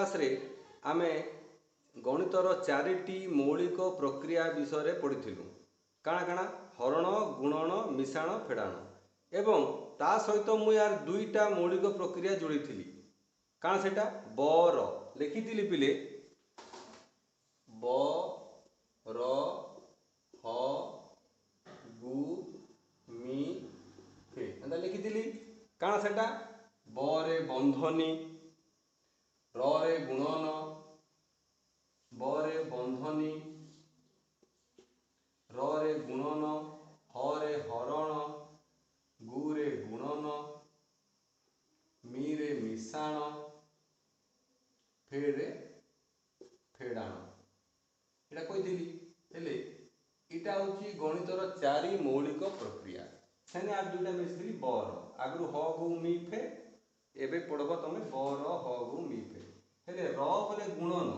କ୍ଲାସ୍ରେ ଆମେ ଗଣିତର ଚାରିଟି ମୌଳିକ ପ୍ରକ୍ରିୟା ବିଷୟରେ ପଢ଼ିଥିଲୁ। କାଣା କାଣା? ହରଣ, ଗୁଣନ, ମିଶାଣ, ଫେଡ଼ାଣ। ଏବଂ ତା ସହିତ ମୁଁ ୟାର ଦୁଇଟା ମୌଳିକ ପ୍ରକ୍ରିୟା ଯୋଡ଼ିଥିଲି। କାଣା ସେଇଟା? ବ ର ଲେଖିଥିଲି ପିଲେ, ବ ର ହ ଗୁ ମି ଫେ, ଏନ୍ତା ଲେଖିଥିଲି। କାଣା ସେଟା? ବ ରେ ବନ୍ଧନୀ, ର ରେ ଗୁଣନ, ବ ରେ ବନ୍ଧନୀ, ର ରେ ଗୁଣନ, ହ ରେ ହରଣ, ଗୁ ରେ ଗୁଣନ, ମି ରେ ମିଶାଣ, ଫେ ରେ ଫେଡ଼ାଣ, ଏଇଟା କହିଥିଲି। ହେଲେ ଏଇଟା ହେଉଛି ଗଣିତର ଚାରି ମୌଳିକ ପ୍ରକ୍ରିୟା। ସେନେ ଆର୍ ଦୁଇଟା ମିଶିଥିଲି, ବ ର। ଆଗରୁ ହ ଗୁ ମି ଫେ, ଏବେ ପଢ଼ବ ତମେ ବ ର ହ ଗୁ ମି ଫେ। ହେଲେ ର ବୋଲେ ଗୁଣନ,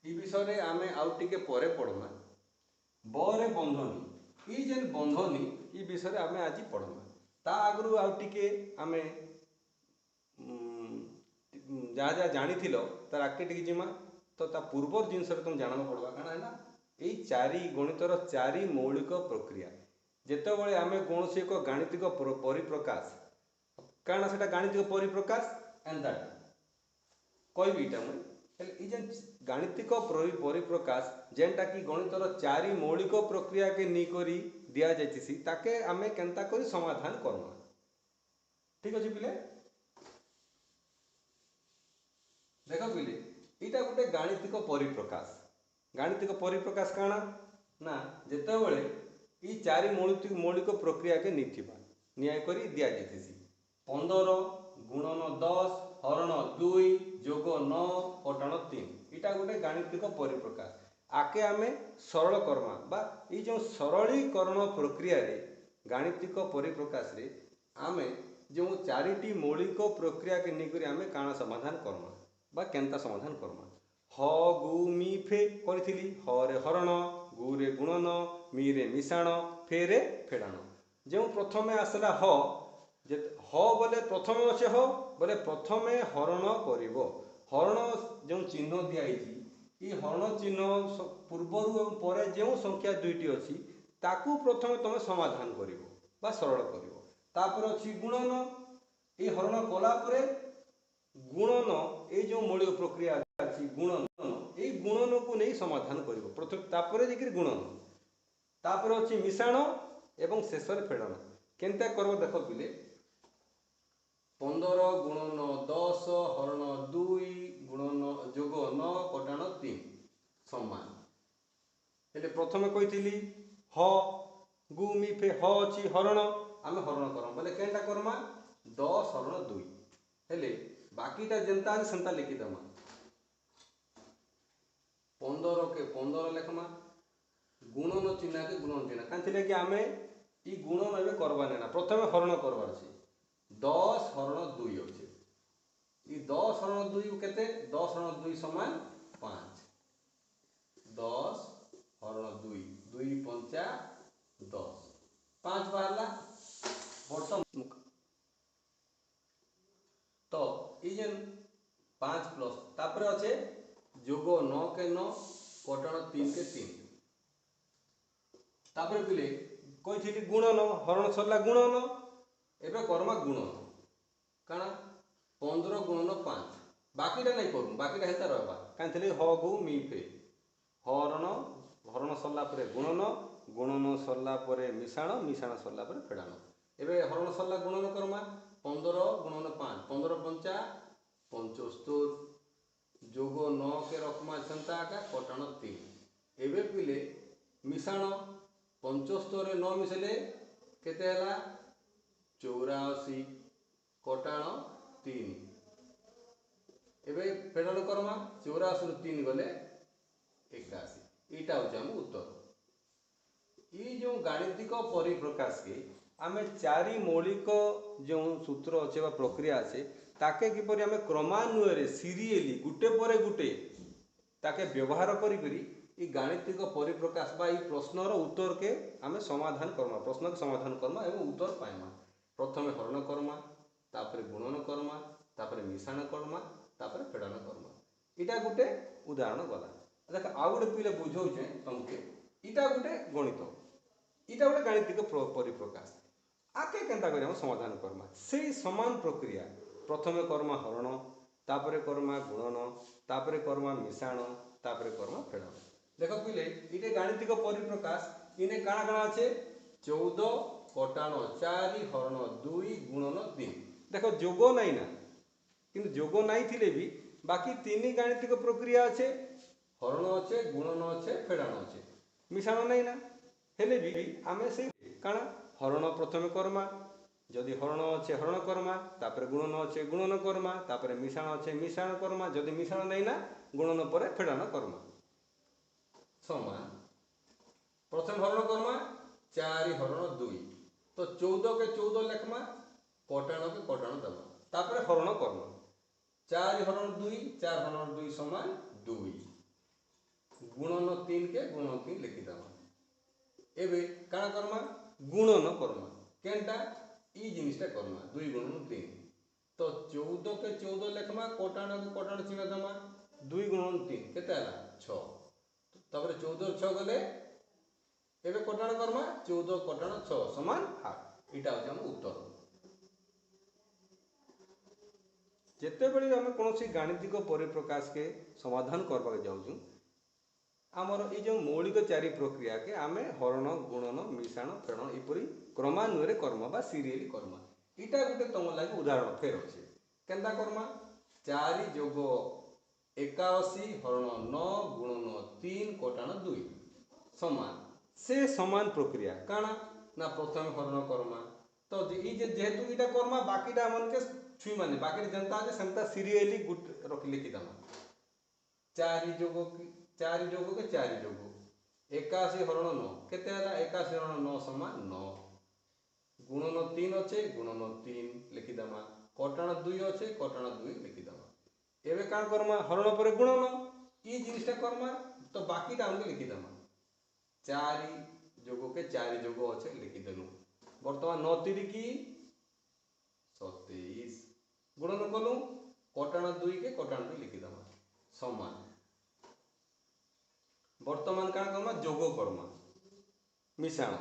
ଇ ବିଷୟରେ ଆମେ ଆଉ ଟିକେ ପରେ ପଢ଼ମା। ବ ରେ ବନ୍ଧନୀ, ଇ ଯେନ୍ ବନ୍ଧନୀ, ଇ ବିଷୟରେ ଆମେ ଆଜି ପଢ଼ମା। ତା ଆଗରୁ ଆଉ ଟିକେ ଆମେ ଯାହା ଯାହା ଜାଣିଥିଲ ତାର ଆଗକେ ଟିକେ ଯିମା। ତ ତା ପୂର୍ବର ଜିନିଷରେ ତମେ ଜାଣବାକୁ ପଡ଼ବା କାଣା ହେଲା ଏଇ ଚାରି ଗଣିତର ଚାରି ମୌଳିକ ପ୍ରକ୍ରିୟା। ଯେତେବେଳେ ଆମେ କୌଣସି ଏକ ଗାଣିତିକ ପରିପ୍ରକାଶ, କାଣା ସେଟା ଗାଣିତିକ ପରିପ୍ରକାଶ, ଏନ୍ତା କହିବି ଏଇଟା ମୁଇଁ। ହେଲେ ଏଇ ଯେନ୍ ଗାଣିତିକ ପରିପ୍ରକାଶ ଯେନ୍ଟା କି ଗଣିତର ଚାରି ମୌଳିକ ପ୍ରକ୍ରିୟାକେ ନେଇକରି ଦିଆଯାଇଥିସି, ତାକେ ଆମେ କେନ୍ତା କରି ସମାଧାନ କର୍ମା। ଠିକ୍ ଅଛି ପିଲେ? ଦେଖ ପିଲେ, ଏଇଟା ଗୋଟେ ଗାଣିତିକ ପରିପ୍ରକାଶ। ଗାଣିତିକ ପରିପ୍ରକାଶ କାଣା ନା ଯେତେବେଳେ ଏଇ ଚାରି ମୌଳିକ ପ୍ରକ୍ରିୟାକେ ନେଇଥିବା ନିଆଇ କରି ଦିଆଯାଇଥିସି, 15 ଗୁଣନ 10 ହରଣ 2 ଯୋଗ 9 କଟଣ 3, ଏଇଟା ଗୋଟେ ଗାଣିତିକ ପରିପ୍ରକାଶ। ଆକେ ଆମେ ସରଳ କର୍ମା ବା ଏଇ ଯେଉଁ ସରଳୀକରଣ ପ୍ରକ୍ରିୟାରେ ଗାଣିତିକ ପରିପ୍ରକାଶରେ ଆମେ ଯେଉଁ ଚାରିଟି ମୌଳିକ ପ୍ରକ୍ରିୟାକେ ନେଇକରି ଆମେ କାଣା ସମାଧାନ କର୍ମା ବା କେନ୍ତା ସମାଧାନ କର୍ମା। ହ ଗୁ ମି ଫେ କରିଥିଲି, ହ ରେ ହରଣ, ଗୁ ରେ ଗୁଣନ, ମି ରେ ମିଶାଣ, ଫେ ରେ ଫେଡ଼ାଣ। ଯେଉଁ ପ୍ରଥମେ ଆସିଲା ହ, ଯେ ହ ବୋଲେ ପ୍ରଥମେ ଅଛେ ହ ବୋଲେ ପ୍ରଥମେ ହରଣ କରିବ। ହରଣ ଯେଉଁ ଚିହ୍ନ ଦିଆହେଇଛି, ଏଇ ହରଣ ଚିହ୍ନ ପୂର୍ବରୁ ଏବଂ ପରେ ଯେଉଁ ସଂଖ୍ୟା ଦୁଇଟି ଅଛି ତାକୁ ପ୍ରଥମେ ତମେ ସମାଧାନ କରିବ ବା ସରଳ କରିବ। ତାପରେ ଅଛି ଗୁଣନ। ଏଇ ହରଣ କଲା ପରେ ଗୁଣନ, ଏଇ ଯେଉଁ ମୌଳିକ ପ୍ରକ୍ରିୟା ଅଛି ଗୁଣନ, ଏଇ ଗୁଣନକୁ ନେଇ ସମାଧାନ କରିବ ପ୍ରଥମେ, ତାପରେ ଯାଇକରି ଗୁଣନ, ତାପରେ ଅଛି ମିଶାଣ ଏବଂ ଶେଷରେ ଫେଡ଼ାଣ। କେନ୍ତା କରବ ଦେଖ ପିଲେ, 15 ଗୁଣନ 10 ହରଣ 2 ଗୁଣନ ଯୋଗ 9 କଟାଣ 3 ସମାନ। ହେଲେ ପ୍ରଥମେ କହିଥିଲି ହ ଗୁ ମି ଫେ, ହ ଅଛି ହରଣ, ଆମେ ହରଣ କରମା ବୋଲେ କେନ୍ଟା କରମା? 10 ହରଣ 2। ହେଲେ ବାକିଟା ଯେନ୍ତା ଅଛି ସେନ୍ତା ଲେଖିଦେମା। 15 କେ 15 ଲେଖମା, ଗୁଣନ ଚିହ୍ନକେ ଗୁଣନ ଚିହ୍ନ, କାହିଁଥିଲେ କି ଆମେ ଇ ଗୁଣନ ଏବେ କରବା ନାଇଁ ନା, ପ୍ରଥମେ ହରଣ କରବାର ଅଛି। 10 ହରଣ 2 ଅଛି, ଇ 10 ହରଣ 2 କେତେ? 10 ହରଣ 2 ସମାନ 5। 10 ହରଣ 2, 2 ପଞ୍ଚା 10, 5 ବାହାରିଲା। ବର୍ତ୍ତମାନ ତ ଏଇ ଯେନ୍ 5 ପ୍ଲସ୍, ତାପରେ ଅଛେ ଯୋଗ 9 କେ 9 କଟଣ 3 କେ 3। ତାପରେ ପିଲେ କହିଥିଲି ଗୁଣନ, ହରଣ ସରିଲା ଗୁଣନ, ଏବେ କର୍ମା ଗୁଣନ। କାଣା? 15 ଗୁଣନ 5, ବାକିଟା ନାଇଁ କରୁଁ, ବାକିଟା ହେନ୍ତା ରହବା। କାହିଁଥିଲେ ହ ଗୁ ମି ଫେ, ହରଣ, ହରଣ ସରିଲା ପରେ ଗୁଣନ, ଗୁଣନ ସରିଲା ପରେ ମିଶାଣ, ମିଶାଣ ସରିଲା ପରେ ଫେଡ଼ାଣ। ଏବେ ହରଣ ସରିଲା ଗୁଣନ କର୍ମା, 15 ଗୁଣନ 5, 15 ପଞ୍ଚା 75, ଯୋଗ 9 କେ ରଖମା ସେନ୍ତା ଏକା କଟାଣ 3। ଏବେ ପିଲେ ମିଶାଣ, 75 9 ମିଶିଲେ କେତେ ହେଲା? 84 କଟାଣ 3। ଏବେ ଫେଡ଼ାଣ କର୍ମା, 84ରୁ 3 ଗଲେ 81। ଏଇଟା ହେଉଛି ଆମ ଉତ୍ତର। ଏଇ ଯେଉଁ ଗାଣିତିକ ପରିପ୍ରକାଶକେ ଆମେ ଚାରି ମୌଳିକ ଯେଉଁ ସୂତ୍ର ଅଛେ ବା ପ୍ରକ୍ରିୟା ଅଛି, ତାକେ କିପରି ଆମେ କ୍ରମାନ୍ୱୟରେ ସିରିଏଲି ଗୁଟେ ପରେ ଗୁଟେ ତାକେ ବ୍ୟବହାର କରି କରି ଏଇ ଗାଣିତିକ ପରିପ୍ରକାଶ ବା ଏଇ ପ୍ରଶ୍ନର ଉତ୍ତରକେ ଆମେ ସମାଧାନ କର୍ମା, ପ୍ରଶ୍ନକେ ସମାଧାନ କର୍ମା ଏବଂ ଉତ୍ତର ପାଇମା। ପ୍ରଥମେ ହରଣ କର୍ମା, ତାପରେ ଗୁଣନ କର୍ମା, ତାପରେ ମିଶାଣ କର୍ମା, ତାପରେ ଫେଡ଼ାଣ କର୍ମା। ଏଇଟା ଗୋଟେ ଉଦାହରଣ ଗଲା। ଦେଖ, ଆଉ ଗୋଟେ ପିଲେ ବୁଝଉଛେ ତମକେ। ଇଟା ଗୋଟେ ଗଣିତ, ଇଟା ଗୋଟେ ଗାଣିତିକ ପରିପ୍ରକାଶ। ଆକେ କେନ୍ତା କରି ଆମେ ସମାଧାନ କର୍ମା? ସେଇ ସମାନ ପ୍ରକ୍ରିୟା। ପ୍ରଥମେ କର୍ମା ହରଣ, ତାପରେ କର୍ମା ଗୁଣନ, ତାପରେ କର୍ମା ମିଶାଣ, ତାପରେ କର୍ମା ଫେଡ଼ାଣ। ଦେଖ ପିଲେ, ଇଟେ ଗାଣିତିକ ପରିପ୍ରକାଶ। ଇନେ କାଣା କାଣା ଅଛେ? 14 କଟାଣ 4 ହରଣ 2 ଗୁଣନ 3। ଦେଖ, ଯୋଗ ନାଇଁ ନା, କିନ୍ତୁ ଯୋଗ ନାଇଁ ଥିଲେ ବି ବାକି ତିନି ଗାଣିତିକ ପ୍ରକ୍ରିୟା ଅଛେ। ହରଣ ଅଛେ, ଗୁଣନ ଅଛେ, ଫେଡ଼ାଣ ଅଛେ, ମିଶାଣ ନାଇଁ ନା। ହେଲେ ବି ଆମେ ସେଇ କାଣା, ହରଣ ପ୍ରଥମେ କର୍ମା। ଯଦି ହରଣ ଅଛେ, ହରଣ କର୍ମା। ତାପରେ ଗୁଣନ ଅଛେ, ଗୁଣନ କର୍ମା। ତାପରେ ମିଶାଣ ଅଛେ, ମିଶାଣ କର୍ମା। ଯଦି ମିଶାଣ ନାଇଁ ନା, ଗୁଣନ ପରେ ଫେଡ଼ାଣ କର୍ମା। ସମାନ, ପ୍ରଥମେ ହରଣ କର୍ମା, 4 ହରଣ 2। ତ 14କେ 14 ଲେଖମା, କଟାଣକେ କଟାଣ ଦେମା, ତାପରେ ହରଣ କର୍ମା। 4 ହରଣ 2, 4 ହରଣ 2 ସମାନ 2। ଗୁଣନ 3କେ ଗୁଣନ 3 ଲେଖିଦେମା। ଏବେ କାଣା କର୍ମା? ଗୁଣନ କର୍ମା। କେନ୍ଟା? ଇ ଜିନିଷଟା କର୍ମା, 2 ଗୁଣନ 3। ତ 14କେ 14 ଲେଖମା, କଟାଣକେ କଟାଣ ଚିହ୍ନ ଦେମା। 2 ଗୁଣନ 3 କେତେ ହେଲା? 6। ତାପରେ 14 6 ଗଲେ, ଏବେ କଟାଣ କର୍ମା। 14 କଟାଣ 6 ସମାନ 8। ଏଇଟା ହଉଛି ଆମ ଉତ୍ତର। ଯେତେବେଳେ ଆମେ କୌଣସି ଗାଣିତିକ ପରିପ୍ରକାଶକେ ସମାଧାନ କରିବାକୁ ଯାଉଛୁ, ଆମର ଏଇ ଯେଉଁ ମୌଳିକ ଚାରି ପ୍ରକ୍ରିୟାକେ ଆମେ ହରଣ, ଗୁଣନ, ମିଶାଣ, ଫେଡ଼ାଣ ଏପରି କ୍ରମାନ୍ୱୟରେ କର୍ମା ବା ସିରିଏଲି କର୍ମା। ଏଇଟା ଗୋଟେ ତମ ଲାଗି ଉଦାହରଣ ଫେର ଅଛି। କେନ୍ତା କର୍ମା? 4 ଯୋଗ 81 ହରଣ 9 ଗୁଣନ 3 କଟାଣ 2 ସମାନ। ସେ ସମାନ ପ୍ରକ୍ରିୟା। କାଣା ନା, ପ୍ରଥମେ ହରଣ କର୍ମା। ତ ଏଇ ଯେ ଯେହେତୁ ଏଇଟା କର୍ମା, ବାକିଟା ଆମନକେ ଛୁଇଁ ମାନେ ବାକିରେ ଯେନ୍ତା ଅଛି ସେନ୍ତା ସିରିଏଲି ଗୁଟ ରଖି ଲେଖିଦେମା। 4 ଯୋଗ, 4 ଯୋଗକେ 4 ଯୋଗ, 81 ହରଣ 9 କେତେ ହେଲା? 81 ହରଣ 9 ସମାନ 9। ଗୁଣନ 3 ଅଛେ, ଗୁଣନ 3 ଲେଖିଦେମା। କଟାଣ 2 ଅଛେ, କଟାଣ 2 ଲେଖିଦେମା। ଏବେ କାଣା କର୍ମା? ହରଣ ପରେ ଗୁଣନ, ଇ ଜିନିଷଟା କର୍ମା। ତ ବାକିଟା ଆମକୁ ଲେଖିଦେମା। 4 ଯୋଗକେ 4 ଯୋଗ ଅଛେ, ଲେଖିଦେଲୁ। ବର୍ତ୍ତମାନ 9 ତିରିକି 27, ଗୁଣନ କଲୁ, କଟାଣ 2କେ କଟାଣ 2 ଲେଖିଦେମା, ସମାନ। ବର୍ତ୍ତମାନ କାଣା କର୍ମା? ଯୋଗ କର୍ମା, ମିଶାଣ।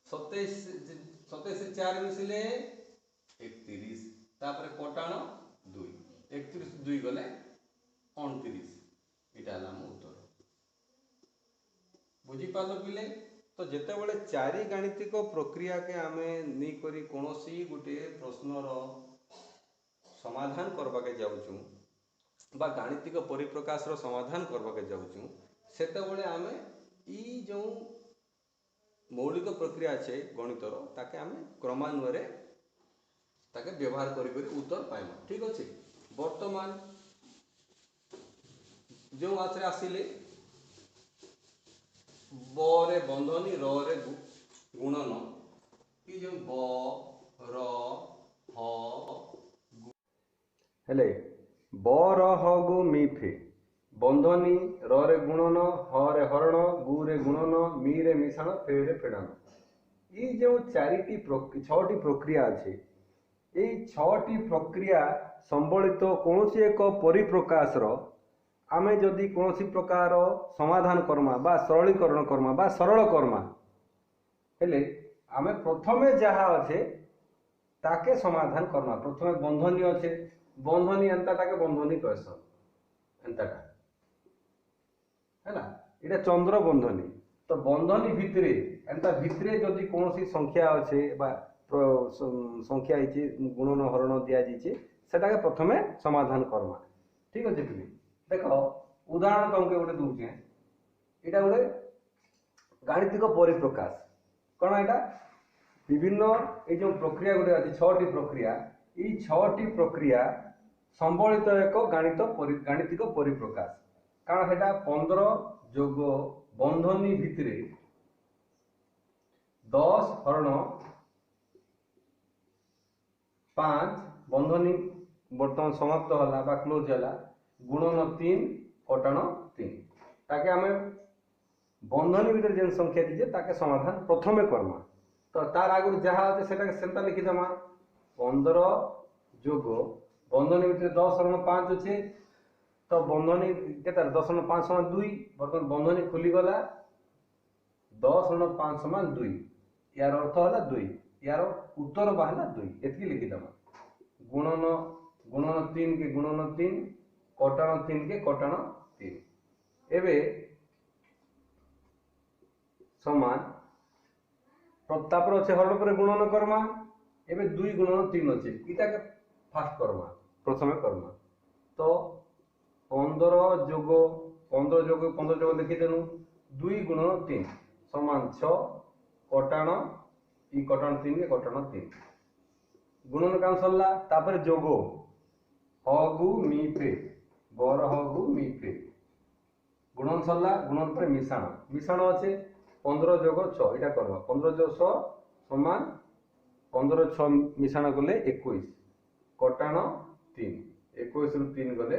27, 27 4 ମିଶିଲେ 31, ତାପରେ କଟାଣ 2। 31 2 ଗଲେ 29। ଏଇଟା ହେଲା ଆମ ଉତ୍ତର। ବୁଝିପାରିଲ ପିଲେ? ତ ଯେତେବେଳେ ଚାରି ଗାଣିତିକ ପ୍ରକ୍ରିୟାକେ ଆମେ ନେଇକରି କୌଣସି ଗୋଟିଏ ପ୍ରଶ୍ନର ସମାଧାନ କରବାକେ ଯାଉଛୁ ବା ଗାଣିତିକ ପରିପ୍ରକାଶର ସମାଧାନ କରବାକେ ଯାଉଛୁ, ସେତେବେଳେ ଆମେ ଇ ଯେଉଁ ମୌଳିକ ପ୍ରକ୍ରିୟା ଅଛି ଗଣିତର, ତାକେ ଆମେ କ୍ରମାନ୍ୱୟରେ ତାକେ ବ୍ୟବହାର କରି କରି ଉତ୍ତର ପାଇମା। ଠିକ ଅଛି। ବର୍ତ୍ତମାନ ଯେଉଁ ଆଥରେ ଆସିଲେ, ବରେ ବନ୍ଧନୀ, ରରେ ଗୁଣନ, ଇ ଯେଉଁ ବ ର ହ ହେଲେ, ବ ର ହ ଗୁ ମି ଫେ, ବନ୍ଧନୀ, ରରେ ଗୁଣନ, ହ ରେ ହରଣ, ଗୁ ରେ ଗୁଣନ, ମି ରେ ମିଶାଣ, ଫେ ରେ ଫେଡ଼ାଣ। ଏଇ ଯେଉଁ ଚାରିଟି, ଛଅଟି ପ୍ରକ୍ରିୟା ଅଛି, ଏଇ ଛଅଟି ପ୍ରକ୍ରିୟା ସମ୍ବଳିତ କୌଣସି ଏକ ପରିପ୍ରକାଶର ଆମେ ଯଦି କୌଣସି ପ୍ରକାର ସମାଧାନ କର୍ମା ବା ସରଳୀକରଣ କର୍ମା ବା ସରଳ କର୍ମା ହେଲେ, ଆମେ ପ୍ରଥମେ ଯାହା ଅଛେ ତାକେ ସମାଧାନ କର୍ମା। ପ୍ରଥମେ ବନ୍ଧନୀ ଅଛେ, ବନ୍ଧନୀ ଏନ୍ତାଟାକେ ବନ୍ଧନୀ କହେସନ୍, ଏନ୍ତାଟା ହେଲା, ଏଇଟା ଚନ୍ଦ୍ର ବନ୍ଧନୀ। ତ ବନ୍ଧନୀ ଭିତରେ, ଏନ୍ତା ଭିତରେ ଯଦି କୌଣସି ସଂଖ୍ୟା ଅଛେ ବା ସଂଖ୍ୟା ହେଇଛି, ଗୁଣନ ହରଣ ଦିଆଯାଇଛି, ସେଟାକେ ପ୍ରଥମେ ସମାଧାନ କର୍ମା। ଠିକ ଅଛି ପିଲେ? ଦେଖ, ଉଦାହରଣ ତମକେ ଗୋଟେ ଦଉଛେ। ଏଇଟା ଗୋଟେ ଗାଣିତିକ ପରିପ୍ରକାଶ। କ'ଣ ଏଇଟା? ବିଭିନ୍ନ ଏଇ ଯେଉଁ ପ୍ରକ୍ରିୟା ଗୋଟେ ଅଛି, ଛଅଟି ପ୍ରକ୍ରିୟା, ଏଇ ଛଅଟି ପ୍ରକ୍ରିୟା ସମ୍ବଳିତ ଏକ ଗାଣିତିକ ପରିପ୍ରକାଶ। କାରଣ ସେଟା 15 ଯୋଗ ବନ୍ଧନୀ ଭିତରେ 10 ହରଣ 5, ବନ୍ଧନୀ ବର୍ତ୍ତମାନ ସମାପ୍ତ ହେଲା ବା କ୍ଲୋଜ ହେଲା, ଗୁଣନ 3 କଟାଣ 3। ତାକେ ଆମେ ବନ୍ଧନୀ ଭିତରେ ଯେନ୍ ସଂଖ୍ୟା ଦେଇଛେ, ତାକେ ସମାଧାନ ପ୍ରଥମେ କର୍ମା। ତ ତାର ଆଗରୁ ଯାହା ଅଛି ସେଟାକେ ସେନ୍ତା ଲେଖିଦେମା। 15 ଯୋଗ ବନ୍ଧନୀ ଭିତରେ 10 ହରଣ 5 ଅଛେ। ତ ବନ୍ଧନୀ କେତେ? 10 ଋଣ 5 ସମାନ 2। ବର୍ତ୍ତମାନ ବନ୍ଧନୀ ଖୋଲିଗଲା, 10 ଋଣ 5 ସମାନ 2। ୟାର ଅର୍ଥ ହେଲା 2, ୟାର ଉତ୍ତର ବାହାରିଲା 2। ଏତିକି ଲିଖିଦେମା। ଗୁଣନ ଗୁଣନ 3 କେ ଗୁଣନ 3, କଟାଣ 3 କେ କଟାଣ 3। ଏବେ ସମାନ, ତାପରେ ଅଛେ ହରଣ ପରେ ଗୁଣନ କର୍ମା। ଏବେ 2 ଗୁଣନ 3 ଅଛେ, ଇଟାକେ ଫାଷ୍ଟ କର୍ମା, ପ୍ରଥମେ କର୍ମା। ତ 15 ଯୋଗ 15 ଯୋଗ 15 ଯୋଗ ଲେଖିଦେନୁ, 2 ଗୁଣନ 3 ସମାନ 6, କଟାଣ ଇ କଟାଣ 3 କେ କଟାଣ 3। ଗୁଣନ କାମ ସରିଲା। ତାପରେ ଯୋଗ, ହଗୁ ମି ଫେ ବର ହଗୁ ମି ଫେ। ଗୁଣନ ସରିଲା। ଗୁଣନ ପରେ ମିଶାଣ, ମିଶାଣ ଅଛେ 15 ଯୋଗ 6, ଏଇଟା କର୍ମା। 15 ଯୋଗ 6 ସମାନ 15 6 ମିଶାଣ କଲେ 21, କଟାଣ 3। 21ରୁ 3 ଗଲେ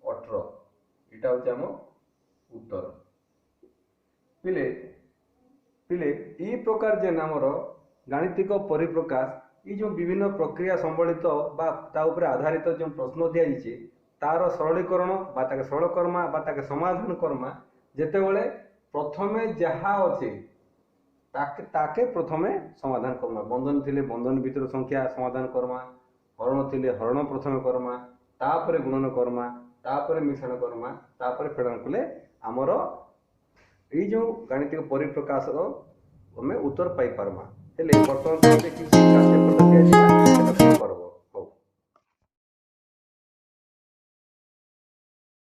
18। ଏଇଟା ହଉଛି ଆମ ଉତ୍ତର। ପିଲେ ପିଲେ, ଏଇ ପ୍ରକାର ଯେନ୍ ଆମର ଗାଣିତିକ ପରିପ୍ରକାଶ, ଏଇ ଯେଉଁ ବିଭିନ୍ନ ପ୍ରକ୍ରିୟା ସମ୍ବଳିତ ବା ତା ଉପରେ ଆଧାରିତ ଯେଉଁ ପ୍ରଶ୍ନ ଦିଆଯାଇଛି, ତାର ସରଳୀକରଣ ବା ତାকে ସରଳ କର୍ମା ବା ତାକେ ସମାଧାନ କର୍ମା, ଯେତେବେଳେ ପ୍ରଥମେ ଯାହା ଅଛି ତାକେ ପ୍ରଥମେ ସମାଧାନ କର୍ମା। ବନ୍ଧନ ଥିଲେ ବନ୍ଧନ ଭିତର ସଂଖ୍ୟା ସମାଧାନ କର୍ମା, ହରଣ ଥିଲେ ହରଣ ପ୍ରଥମେ କର୍ମା, ତାପରେ ଗୁଣନ କର୍ମା, ତାପରେ ମିଶ୍ରଣ କର୍ମା, ତାପରେ ଫେଡ଼ାଣ କଲେ ଆମର ଏଇ ଯେଉଁ ଗାଣିତିକ ପରିପ୍ରକାଶର ଆମେ ଉତ୍ତର ପାଇପାରମା। ହେଲେ ବର୍ତ୍ତମାନ କିଛି ଦିଆଯିବା।